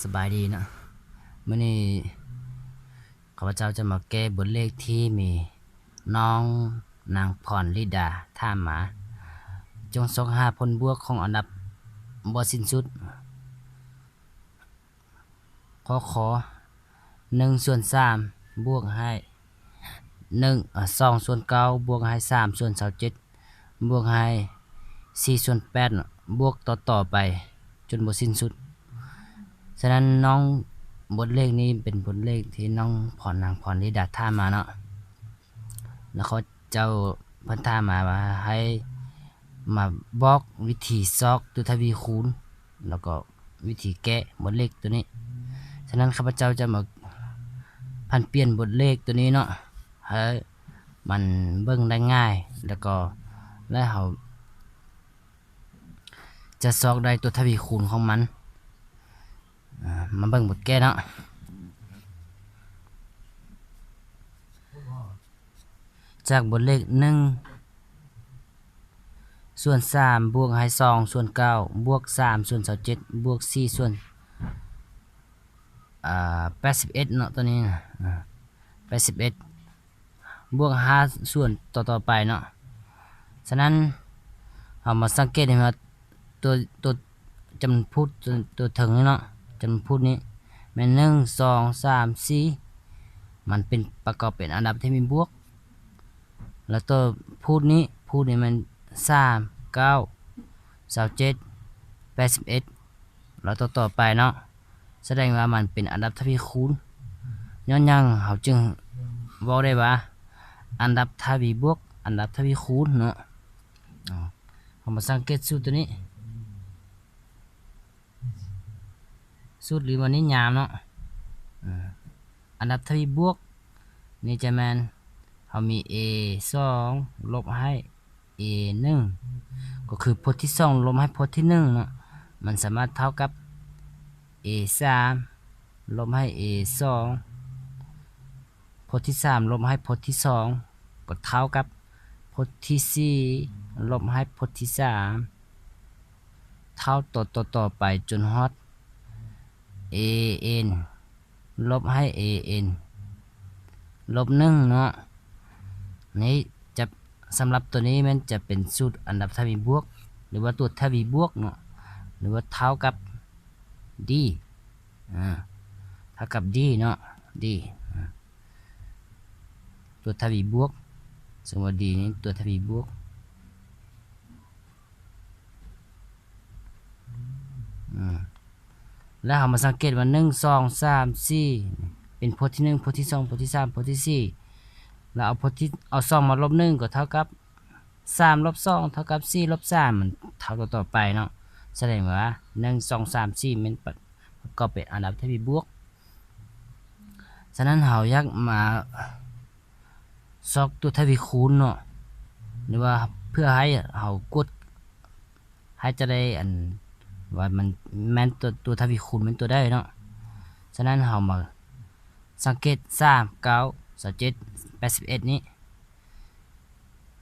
ສະບາຍດີເນາະ, ມື້ນີ້ຂ້າພະເຈົ້າຈະມາແກ້ບົດເລກທີ່ມີນ້ອງນາງພອນລິດາຖາມມາ, ຈົ່ງຊອກຫາຜົນບວກຂອງອັນດັບບໍ່ສິ້ນສຸດ. ຂໍ້ ຂໍ້ ໜຶ່ງສ່ວນສາມ ບວກໃຫ້ ໜຶ່ງ ອາ ສອງສ່ວນເກົ້າ ບວກໃຫ້ ສາມສ່ວນຊາວເຈັດ ບວກໃຫ້ ສີ່ສ່ວນແປດ ບວກຕໍ່ໆໄປຈົນບໍ່ສິ້ນສຸດ. ສະນັ້ນນ້ອງ ບົດເລກນີ້ເປັນບົດເລກທີ່ນ້ອງພອນ ນາງພອນລິດາຖາມມາເນາະ, ແລ້ວເຂົາເຈົ້າເພິ່ນຖາມມາວ່າໃຫ້ມາບອກວິທີຊອກຕົວທະວີຄູນ ແລ້ວກໍວິທີແກ້ບົດເລກຕົວນີ້. ສະນັ້ນຂ້າພະເຈົ້າຈະມາຜັນປ່ຽນບົດເລກຕົວນີ້ເນາະ ໃຫ້ມັນເບິ່ງໄດ້ງ່າຍ ແລ້ວກໍ ແລ້ວເຮົາຈະຊອກໄດ້ຕົວທະວີຄູນຂອງມັນ. ອາ ມາເບິ່ງບົດແກ້ເນາະ. ຈາກບົດເລກ ໜຶ່ງສ່ວນສາມ ບວກໃຫ້ ສອງສ່ວນເກົ້າ ບວກ ສາມສ່ວນຊາວເຈັດ ບວກ ສີ່ສ່ວນ ອາ ແປດສິບເອັດເນາະ ຕົວນີ້ນະ ອາ ແປດສິບເອັດ ບວກ ຫ້າສ່ວນຕໍ່ໆໄປເນາະ. ສະນັ້ນ ເຮົາມາສັງເກດເຫັນວ່າ ຕົວ ຕົວຈຳນວນພູດ ຕົວ ຕົວເທິງນີ້ເນາະ ຈຳນວນພູດນີ້ແມ່ນ ໜຶ່ງ ສອງ ສາມ ສີ່ ມັນເປັນ ປະກອບເປັນອັນດັບທີ່ມີບວກ ແລ້ວຕົວພູດນີ້ ພູດນີ້ແມ່ນ ສາມ ເກົ້າ ຊາວເຈັດ ແປດສິບເອັດ ແລ້ວຕໍ່ໆໄປເນາະ. ສະແດງວ່າມັນເປັນອັນດັບທະວີຄູນ. ຍ້ອນຫຍັງເຮົາຈຶ່ງເວົ້າໄດ້ວ່າ ອັນດັບທະວີບວກ ອັນດັບທະວີຄູນເນາະ? ເຮົາມາສັງເກດສູດຕົວນີ້ ສູດ ຫຼືວ່ານິຍາມເນາະ. ເອີ ອັນດັບທະວີບວກນີ້ຈະແມ່ນ ເຮົາມີ ເອ ສອງ ລົບໃຫ້ ເອ ໜຶ່ງ ກໍຄືພົດທີສອງລົບໃຫ້ພົດທີໜຶ່ງເນາະ ມັນສາມາດເທົ່າກັບ ເອ ສາມ ລົບໃຫ້ ເອ ສອງ ພົດທີສາມລົບໃຫ້ພົດທີສອງ ກໍເທົ່າກັບພົດທີສີ່ລົບໃຫ້ພົດທີສາມ ເທົ່າຕໍ່ໆໄປຈົນຮອດ ເອເອັນ ລົບໃຫ້ ເອເອັນ ລົບໜຶ່ງເນາະ. ນີ້ຈະ ສຳລັບຕົວນີ້ແມ່ນຈະເປັນສູດອັນດັບທະວີບວກ ຫຼືວ່າຕົວທະວີບວກເນາະ ຫຼືວ່າເທົ່າກັບ ດີ ອາ ເທົ່າກັບ ດີ ເນາະ ດີ ອາ ຕົວທະວີບວກ ສົມມຸດວ່າ ດີ ນີ້ຕົວທະວີບວກ ອາ ແລ້ວເຮົາມາສັງເກດວ່າ ໜຶ່ງ ສອງ ສາມ ສີ່ ເປັນພົດທີໜຶ່ງ ພົດທີສອງ ພົດທີສາມ ພົດທີສີ່ ແລ້ວເອົາພົດທີ ເອົາສອງມາລົບໜຶ່ງ ກໍເທົ່າກັບ ສາມລົບສອງເທົ່າກັບສີ່ລົບສາມ ມັນເທົ່າຕໍ່ໆໄປເນາະ. ສະແດງວ່າ ໜຶ່ງ ສອງ ສາມ ສີ່ ແມ່ນປະ ປະກອບເປັນອັນດັບທະວີບວກ. ສະນັ້ນເຮົາຢາກມາຊອກຕົວທະວີຄູນເນາະ ຫຼືວ່າເພື່ອໃຫ້ເຮົາກວດ ໃຫ້ຈະໄດ້ອັນວ່າມັນແມ່ນຕົວ ຕົວທະວີຄູນແມ່ນຕົວໃດເນາະ. ສະນັ້ນເຮົາມາສັງເກດ ສາມ ເກົ້າ ຊາວເຈັດ ແປດສິບເອັດ ນີ້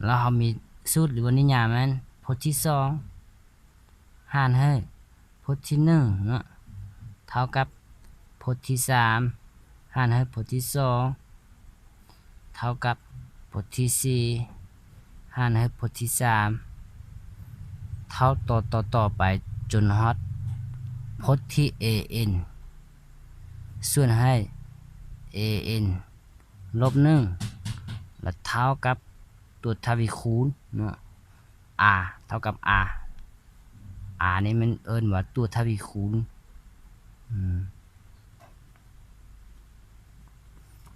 ແລ້ວເຮົາມີສູດ ຫຼືວ່ານິຍາມແມ່ນ ພົດທີສອງ ຫານໃຫ້ພົດທີໜຶ່ງເນາະ ເທົ່າກັບພົດທີສາມ ຫານໃຫ້ພົດທີສອງ ເທົ່າກັບພົດທີສີ່ ຫານໃຫ້ພົດທີສາມ ເທົ່າຕໍ່ ຕໍ່ ຕໍ່ໄປຈົນຮອດພົດທີເອເອັນ ສ່ວນໃຫ້ເອເອັນ ລົບໜຶ່ງ ແລ້ວເທົ່າກັບຕົວທະວີຄູນເນາະ ອາ ເທົ່າກັບ ອາ ອານີ້ແມ່ນເອີ້ນວ່າຕົວທະວີຄູນ. ອືມ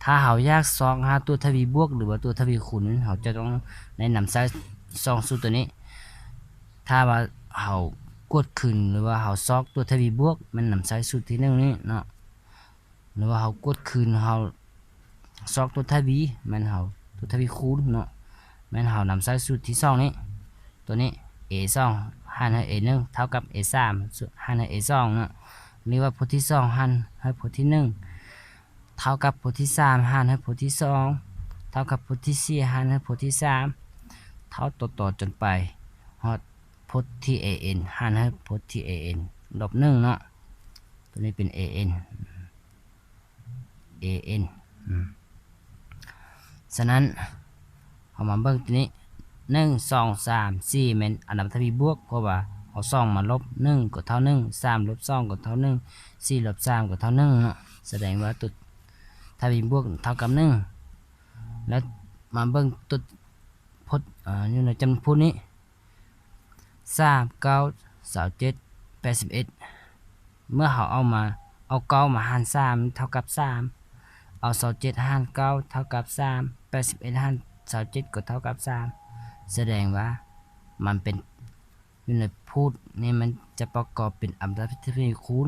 ຖ້າເຮົາຢາກຊອກຫາຕົວທະວີບວກ ຫຼືວ່າຕົວທະວີຄູນ ເຮົາຈະຕ້ອງໄດ້ນຳໃຊ້ສອງສູດຕົວນີ້. ຖ້າວ່າເຮົາກວດຄືນ ຫຼືວ່າເຮົາຊອກຕົວທະວີບວກ ແມ່ນນຳໃຊ້ສູດທີໜຶ່ງນີ້ເນາະ. ຫຼືວ່າເຮົາກວດຄືນ ເຮົາຊອກຕົວທະວີ ແມ່ນເຮົາ ຕົວທະວີຄູນເນາະ ແມ່ນເຮົານຳໃຊ້ສູດທີສອງນີ້ ຕົວນີ້ ເອສອງ ຫານໃຫ້ເອໜຶ່ງ ເທົ່າກັບເອສາມ ຫານໃຫ້ເອສອງເນາະ ຫຼືວ່າພົດທີສອງ ຫານໃຫ້ພົດທີໜຶ່ງ ເທົ່າກັບພົດທີສາມ ຫານໃຫ້ພົດທີສອງ ເທົ່າກັບພົດທີສີ່ ຫານໃຫ້ພົດທີສາມ ເທົ່າຕໍ່ໆຈົນໄປຮອດພົດທີເອເອັນ ຫານໃຫ້ພົດທີເອເອັນ ລົບໜຶ່ງເນາະ. ຕົວນີ້ເປັນ ເອເອັນ ເອເອັນ ອືມ ສະນັ້ນ ເຮົາມາເບິ່ງຕົວນີ້ ໜຶ່ງ ສອງ ສາມ ສີ່ ແມ່ນອັນດັບທະວີບວກ ເພາະວ່າເອົາສອງມາລົບ ໜຶ່ງກໍເທົ່າໜຶ່ງ ສາມລົບສອງກໍເທົ່າໜຶ່ງ ສີ່ລົບສາມກໍເທົ່າໜຶ່ງເນາະ ສະແດງວ່າຕົວທະວີບວກເທົ່າກັບໜຶ່ງ ແລະ ມາເບິ່ງຕົວ ພົດ ອາ ຢູ່ໃນຈຳນວນພູດນີ້ ສາມ ເກົ້າ ຊາວເຈັດ ແປດສິບເອັດ ເມື່ອເຮົາເອົາມາ ເອົາເກົ້າມາຫານສາມເທົ່າກັບສາມ ເອົາຊາວເຈັດຫານເກົ້າເທົ່າກັບສາມ ແປດສິບເອັດຫານຊາວເຈັດກໍເທົ່າກັບສາມ ສະແດງວ່າມັນເປັນ ຢູ່ໃນພູດນີ້ມັນຈະປະກອບເປັນອັນດັບທະວີຄູນ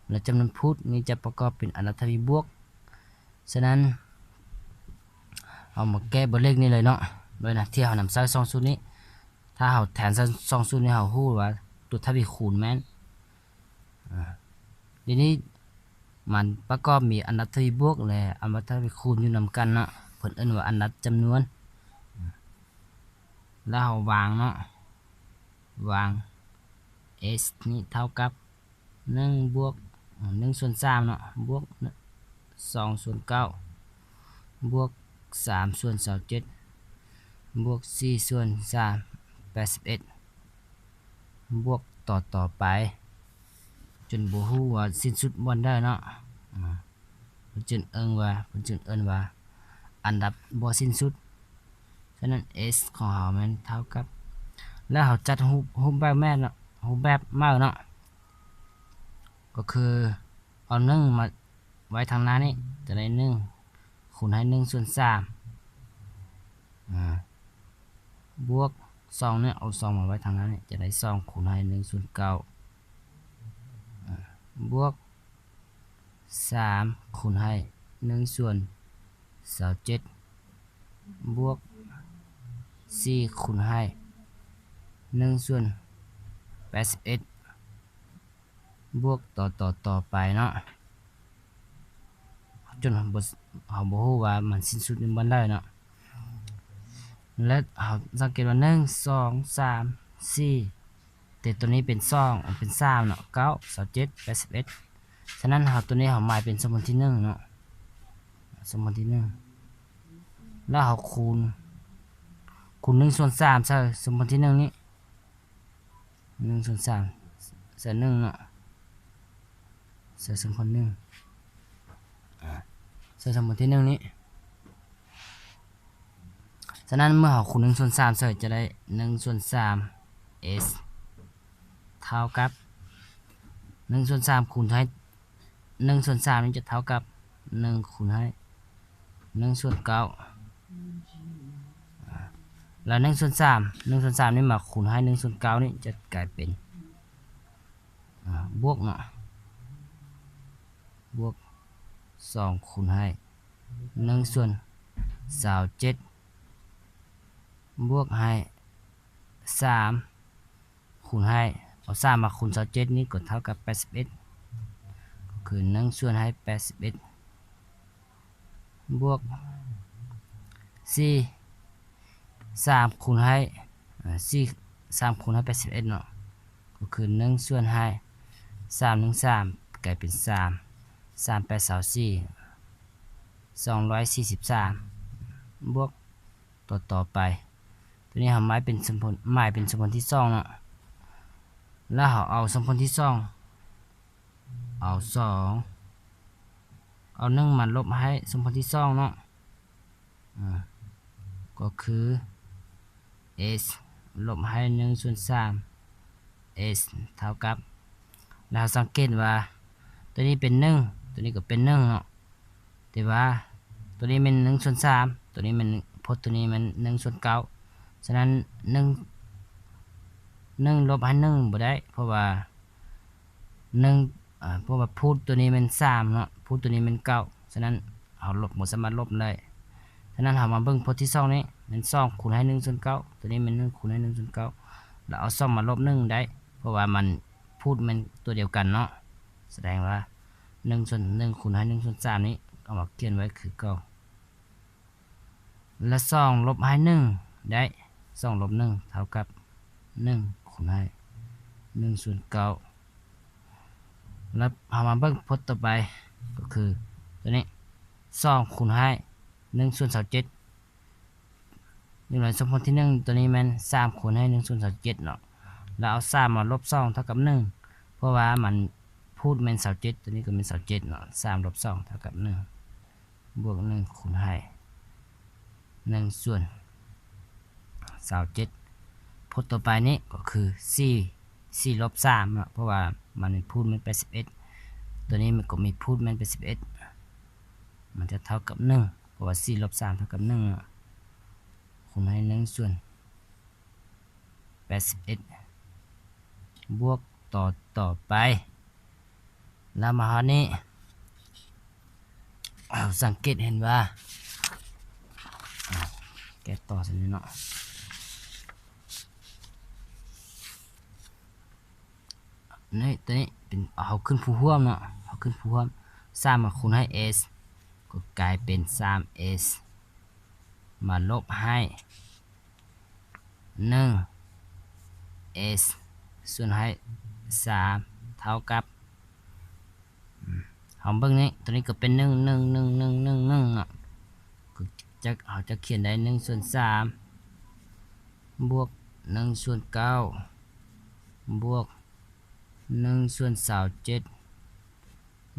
ແລະ ຈຳນວນພູດນີ້ຈະປະກອບເປັນອັນດັບທະວີບວກ. ສະນັ້ນ ເຮົາມາແກ້ບົດເລກນີ້ເລີຍເນາະ ໂດຍນະ ທີ່ເຮົານຳໃຊ້ສອງສູດນີ້ ຖ້າເຮົາແທນໃສ່ສອງສູດນີ້ ເຮົາຮູ້ວ່າຕົວທະວີຄູນແມ່ນ ອາ ດຽວນີ້ມັນປະກອບມີອັນດັບທະວີບວກ ແລະ ອັນດັບທະວີຄູນຢູ່ນຳກັນເນາະ ເພິ່ນເອີ້ນວ່າອັນດັບຈຳນວນ ແລ້ວເຮົາວາງເນາະ ວາງ ເອສ ນີ້ເທົ່າກັບ ໜຶ່ງບວກ ອາ ໜຶ່ງສ່ວນສາມເນາະ ບວກ ສອງສ່ວນເກົ້າ ບວກ ສາມສ່ວນຊາວເຈັດ ບວກ ສີ່ສ່ວນສາມ ແປດສິບເອັດ ບວກຕໍ່ໆໄປ ຈົນບໍ່ຮູ້ວ່າສິ້ນສຸດບ່ອນໃດເນາະ ອາ ເພິ່ນຈຶ່ງເອີ້ນວ່າ ເພິ່ນຈຶ່ງເອີ້ນວ່າອັນດັບບໍ່ສິ້ນສຸດ. ສະນັ້ນ ເອສ ຂອງເຮົາແມ່ນເທົ່າກັບ ແລ້ວເຮົາຈັດຮູບ ຮູບແບບແມ່ນເນາະ ຮູບແບບໃໝ່ເນາະ ກໍຄືເອົາໜຶ່ງມາໄວ້ທາງໜ້ານີ້ ຈະໄດ້ໜຶ່ງຄູນໃຫ້ໜຶ່ງສ່ວນສາມ ອາ ບວກສອງນີ້ ເອົາສອງມາໄວ້ທາງໜ້ານີ້ ຈະໄດ້ສອງຄູນໃຫ້ໜຶ່ງສ່ວນເກົ້າ ອາ ບວກ ສາມຄູນໃຫ້ໜຶ່ງສ່ວນຊາວເຈັດ ບວກ ສີ່ຄູນໃຫ້ໜຶ່ງສ່ວນແປດສິບເອັດ ບວກຕໍ່ໆໄປເນາະ ຈົນເຮົາບໍ່ ເຮົາບໍ່ຮູ້ວ່າມັນສິ້ນສຸດຢູ່ບ່ອນໃດເນາະ ແລະ ເຮົາສັງເກດວ່າ ໜຶ່ງ ສອງ ສາມ ສີ່ ແຕ່ຕົວນີ້ເປັນສອງ ເປັນສາມເນາະ ເກົ້າ ຊາວເຈັດ ແປດສິບເອັດ ສະນັ້ນເຮົາ ຕົວນີ້ເຮົາໝາຍເປັນສົມຜົນທີໜຶ່ງເນາະ ສົມຜົນທີໜຶ່ງ ແລ້ວເຮົາຄູນ ຄູນໜຶ່ງສ່ວນສາມໃສ່ສົມຜົນທີໜຶ່ງນີ້ ໜຶ່ງສ່ວນສາມໃສ່ໜຶ່ງເນາະ ໃສ່ສົມຜົນໜຶ່ງ ອາ ໃສ່ສົມຜົນທີໜຶ່ງນີ້ ສະນັ້ນເມື່ອເຮົາຄູນໜຶ່ງສ່ວນສາມໃສ່ ຈະໄດ້ໜຶ່ງສ່ວນສາມ ເອສ ເທົ່າກັບໜຶ່ງສ່ວນສາມຄູນໃຫ້ໜຶ່ງສ່ວນສາມນີ້ຈະເທົ່າກັບໜຶ່ງຄູນໃຫ້ໜຶ່ງສ່ວນເກົ້າ ແລ້ວໜຶ່ງສ່ວນສາມ ໜຶ່ງສ່ວນສາມນີ້ມາຄູນໃຫ້ໜຶ່ງສ່ວນເກົ້ານີ້ຈະກາຍເປັນ ອາ ບວກເນາະ ບວກສອງຄູນໃຫ້ໜຶ່ງສ່ວນຊາວເຈັດ ບວກໃຫ້ສາມຄູນໃຫ້ ເອົາສາມມາຄູນຊາວເຈັດນີ້ກໍເທົ່າກັບແປດສິບເອັດ ກໍຄືໜຶ່ງສ່ວນໃຫ້ແປດສິບເອັດ ບວກສີ່ ສາມຄູນໃຫ້ ອາ ສີ່ ສາມຄູນໃຫ້ແປດສິບເອັດເນາະ ກໍຄືໜຶ່ງສ່ວນໃຫ້ສາມໜຶ່ງສາມ ກາຍເປັນສາມ ສາມແປດຊາວສີ່ ສອງຮ້ອຍສີ່ສິບສາມ ບວກຕໍ່ໆໄປ ຕົວນີ້ເຮົາໝາຍເປັນສົມຜົນ ໝາຍເປັນສົມຜົນທີສອງເນາະ ແລ້ວເຮົາເອົາສົມຜົນທີສອງ ເອົາສອງ ເອົາໜຶ່ງມາລົບໃຫ້ສົມຜົນທີສອງເນາະ ອາ ກໍຄື ເອສ ລົບໃຫ້ໜຶ່ງສ່ວນສາມ ເອສ ເທົ່າກັບ ແລ້ວເຮົາສັງເກດວ່າ ຕົວນີ້ເປັນໜຶ່ງ ຕົວນີ້ກໍເປັນໜຶ່ງເນາະ ແຕ່ວ່າຕົວນີ້ແມ່ນໜຶ່ງສ່ວນສາມ ຕົວນີ້ແມ່ນ ພົດຕົວນີ້ແມ່ນໜຶ່ງສ່ວນເກົ້າ ສະນັ້ນ ໜຶ່ງ ໜຶ່ງລົບໃຫ້ໜຶ່ງບໍ່ໄດ້ ເພາະວ່າ ໜຶ່ງ ອາ ເພາະວ່າພູດຕົວນີ້ແມ່ນສາມເນາະ ພູດຕົວນີ້ແມ່ນເກົ້າ ສະນັ້ນເຮົາລົບ ບໍ່ສາມາດລົບໄດ້ ສະນັ້ນເຮົາມາເບິ່ງພົດທີສອງນີ້ ແມ່ນສອງຄູນໃຫ້ໜຶ່ງສ່ວນເກົ້າ ຕົວນີ້ແມ່ນໜຶ່ງຄູນໃຫ້ໜຶ່ງສ່ວນເກົ້າ ແລ້ວເອົາສອງມາລົບໜຶ່ງໄດ້ ເພາະວ່າມັນ ພູດແມ່ນຕົວດຽວກັນເນາະ ສະແດງວ່າໜຶ່ງສ່ວນໜຶ່ງຄູນໃຫ້ໜຶ່ງສ່ວນສາມນີ້ ເອົາມາຂຽນໄວ້ຄືເກົ່າ ແລະ ສອງລົບໃຫ້ໜຶ່ງໄດ້ ສອງລົບໜຶ່ງເທົ່າກັບໜຶ່ງຄູນໃຫ້ໜຶ່ງສ່ວນເກົ້າ ແລ້ວເຮົາມາເບິ່ງພົດຕໍ່ໄປ ກໍຄືຕົວນີ້ ສອງຄູນໃຫ້ໜຶ່ງສ່ວນຊາວເຈັດ ຢູ່ໃນສົມຜົນທີໜຶ່ງ ຕົວນີ້ແມ່ນສາມຄູນໃຫ້ໜຶ່ງສ່ວນຊາວເຈັດເນາະ ແລ້ວເອົາສາມມາລົບສອງເທົ່າກັບໜຶ່ງ ເພາະວ່າມັນພູດແມ່ນຊາວເຈັດ ຕົວນີ້ກໍແມ່ນຊາວເຈັດເນາະ ສາມລົບສອງເທົ່າກັບໜຶ່ງ ບວກໜຶ່ງຄູນໃຫ້ໜຶ່ງສ່ວນຊາວເຈັດ ພົດຕໍ່ໄປນີ້ກໍຄືສີ່ ສີ່ລົບສາມເນາະ ເພາະວ່າມັນເປັນພູດແມ່ນແປດສິບເອັດ ຕົວນີ້ມັນກໍມີພູດແມ່ນແປດສິບເອັດ ມັນຈະເທົ່າກັບໜຶ່ງ ເພາະວ່າສີ່ລົບສາມເທົ່າກັບໜຶ່ງເນາະ ຄູນໃຫ້ໜຶ່ງສ່ວນແປດສິບເອັດ ບວກຕໍ່ ຕໍ່ໄປ ແລ້ວມາຮອດນີ້ ເຮົາສັງເກດເຫັນວ່າ ແກ້ຕໍ່ຊັ້ນນີ້ເນາະ ນີ້ ຕົວນີ້ເປັນ ເຮົາຂຶ້ນຜູ້ຮ່ວມເນາະ ເຮົາຂຶ້ນຜູ້ຮ່ວມ ສາມມາຄູນໃຫ້ s ກໍກາຍເປັນ ສາມ s ມາລົບໃຫ້ ໜຶ່ງ s ສ່ວນໃຫ້ສາມ ເທົ່າກັບ ເຮົາເບິ່ງນີ້ ຕົວນີ້ກໍເປັນໜຶ່ງ ໜຶ່ງ ໜຶ່ງ ໜຶ່ງ ໜຶ່ງ ໜຶ່ງເນາະ ກໍຈະ ເຮົາຈະຂຽນໄດ້ໜຶ່ງສ່ວນສາມ ບວກໜຶ່ງສ່ວນເກົ້າ ບວກໜຶ່ງສ່ວນຊາວເຈັດ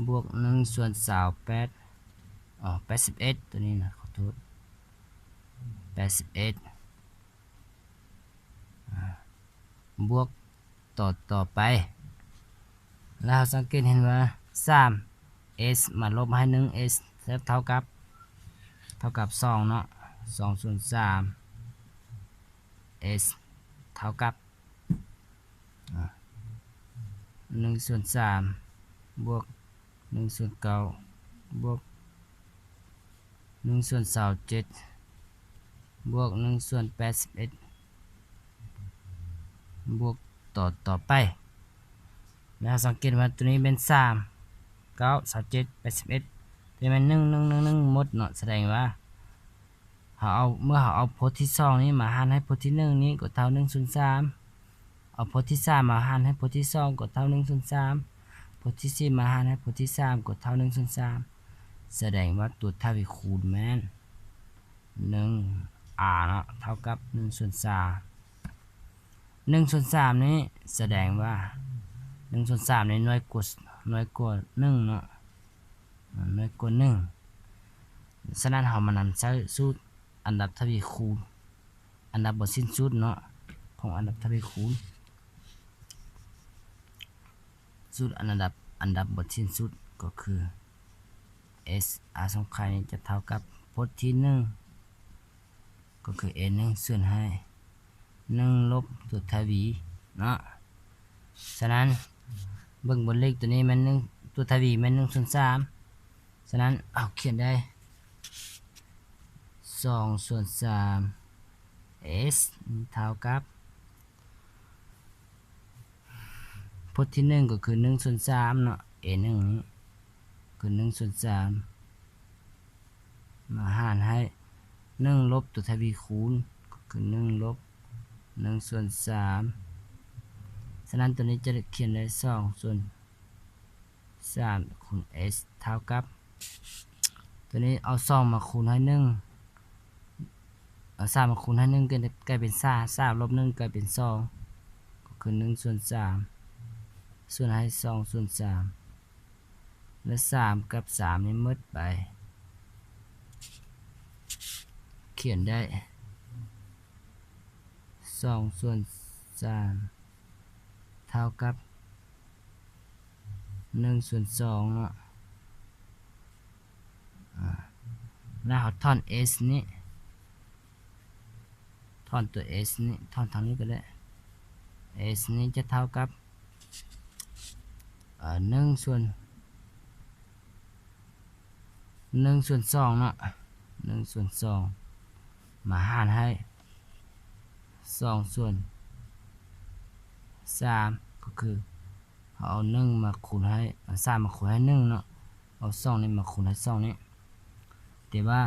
ບວກໜຶ່ງສ່ວນຊາວແປດ ອໍ ແປດສິບເອັດ ຕົວນີ້ນະ ຂໍໂທດ ແປດສິບເອັດ ບວກຕໍ່ ຕໍ່ໄປ ແລ້ວເຮົາສັງເກດເຫັນວ່າ ສາມ s ມາລົບໃຫ້ໜຶ່ງ s ເທົ່າກັບ ເທົ່າກັບສອງເນາະ ສອງສ່ວນສາມ s ເທົ່າກັບ ອາ ໜຶ່ງສ່ວນສາມ ບວກໜຶ່ງສ່ວນເກົ້າ ບວກໜຶ່ງສ່ວນຊາວເຈັດ ບວກໜຶ່ງສ່ວນແປດສິບເອັດ ບວກຕໍ່ ຕໍ່ໄປ ແລ້ວເຮົາສັງເກດວ່າຕົວນີ້ແມ່ນສາມ ເກົ້າ ຊາວເຈັດ ແປດສິບເອັດ ແຕ່ແມ່ນໜຶ່ງ ໜຶ່ງ ໜຶ່ງ ໜຶ່ງໝົດເນາະ ສະແດງວ່າ ເຮົາເອົາ ເມື່ອເຮົາເອົາພົດທີສອງນີ້ມາຫານໃຫ້ພົດທີໜຶ່ງນີ້ກໍເທົ່າໜຶ່ງສ່ວນສາມ ເອົາພົດທີສາມມາຫານໃຫ້ພົດທີສອງກໍເທົ່າໜຶ່ງສ່ວນສາມ ພົດທີສີ່ມາຫານໃຫ້ພົດທີສາມກໍເທົ່າໜຶ່ງສ່ວນສາມ ສະແດງວ່າຕົວທະວີຄູນແມ່ນໜຶ່ງ r ເນາະ ເທົ່າກັບໜຶ່ງສ່ວນສາມ ໜຶ່ງສ່ວນສາມນີ້ສະແດງວ່າໜຶ່ງສ່ວນສາມນີ້ນ້ອຍກວ່າ ນ້ອຍກວ່າໜຶ່ງເນາະ ນ້ອຍກວ່າໜຶ່ງ ສະນັ້ນເຮົາມານຳໃຊ້ສູດອັນດັບທະວີຄູນ ອັນດັບບໍ່ສິ້ນສຸດເນາະ ຂອງອັນດັບທະວີຄູນ ສູດອັນດັບ ອັນດັບບໍ່ສິ້ນສຸດກໍຄື s r ສົງໄຂນີ້ຈະເທົ່າກັບພົດທີໜຶ່ງ ກໍຄື a ໜຶ່ງສ່ວນໃຫ້ໜຶ່ງລົບຕົວທະວີເນາະ ສະນັ້ນເບິ່ງບົດເລກຕົວນີ້ແມ່ນໜຶ່ງ ຕົວທະວີແມ່ນໜຶ່ງສ່ວນສາມ ສະນັ້ນເຮົາຂຽນໄດ້ສອງສ່ວນສາມ s ເທົ່າກັບ ພົດທີໜຶ່ງກໍຄືໜຶ່ງສ່ວນສາມເນາະ a ໜຶ່ງນີ້ຄືໜຶ່ງສ່ວນສາມ ມາຫານໃຫ້ໜຶ່ງລົບຕົວທະວີຄູນ ກໍຄືໜຶ່ງລົບໜຶ່ງສ່ວນສາມ ສະນັ້ນຕົວນີ້ຈະໄດ້ຂຽນໄດ້ສອງສ່ວນ ສາມຄູນ s ເທົ່າກັບ ຕົວນີ້ເອົາສອງມາຄູນໃຫ້ໜຶ່ງ ເອົາສາມມາຄູນໃຫ້ໜຶ່ງ ກໍກາຍເປັນສາມ ສາມລົບໜຶ່ງກາຍເປັນສອງ ກໍຄືໜຶ່ງສ່ວນສາມ ສ່ວນໃຫ້ສອງສ່ວນສາມ ແລະ ສາມກັບສາມນີ້ໝົດໄປ ຂຽນໄດ້ສອງສ່ວນສາມ ເທົ່າກັບໜຶ່ງສ່ວນສອງເນາະ ອາ ແລ້ວເຮົາຖອນ s ນີ້ ຖອນຕົວ s ນີ້ ຖອນທາງນີ້ກໍໄດ້ s ນີ້ຈະເທົ່າກັບ ອາ ໜຶ່ງສ່ວນ ໜຶ່ງສ່ວນສອງເນາະ ໜຶ່ງສ່ວນສອງ ມາຫານໃຫ້ສອງສ່ວນສາມ ກໍຄືເຮົາເອົາໜຶ່ງມາຄູນໃຫ້ ເອົາສາມມາຄູນໃຫ້ໜຶ່ງເນາະ ເອົາສອງນີ້ມາຄູນໃຫ້ສອງນີ້ ແຕ່ວ່າ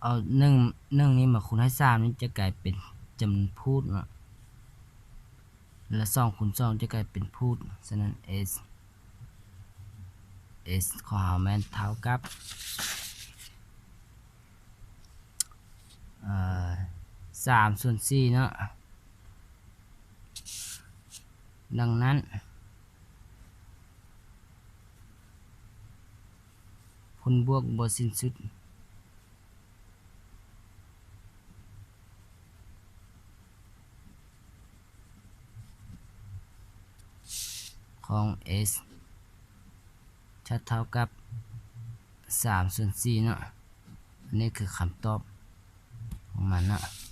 ເອົາໜຶ່ງ ໜຶ່ງນີ້ມາຄູນໃຫ້ສາມນີ້ຈະກາຍເປັນຈຳນວນພູດເນາະ. ລະສອງຄູນສອງຈະກາຍເປັນພູດ. ສະນັ້ນ S S ຂອງເຮົາແມ່ນເທົ່າກັບ ເອີ ສາມສ່ວນສີ່ເນາະ. ດັ່ງນັ້ນ ຜົນບວກບໍ່ສິ້ນສຸດຂອງ S ຈະເທົ່າກັບສາມສ່ວນສີ່ເນາະ. ອັນນີ້ຄືຄຳຕອບຂອງມັນເນາະ.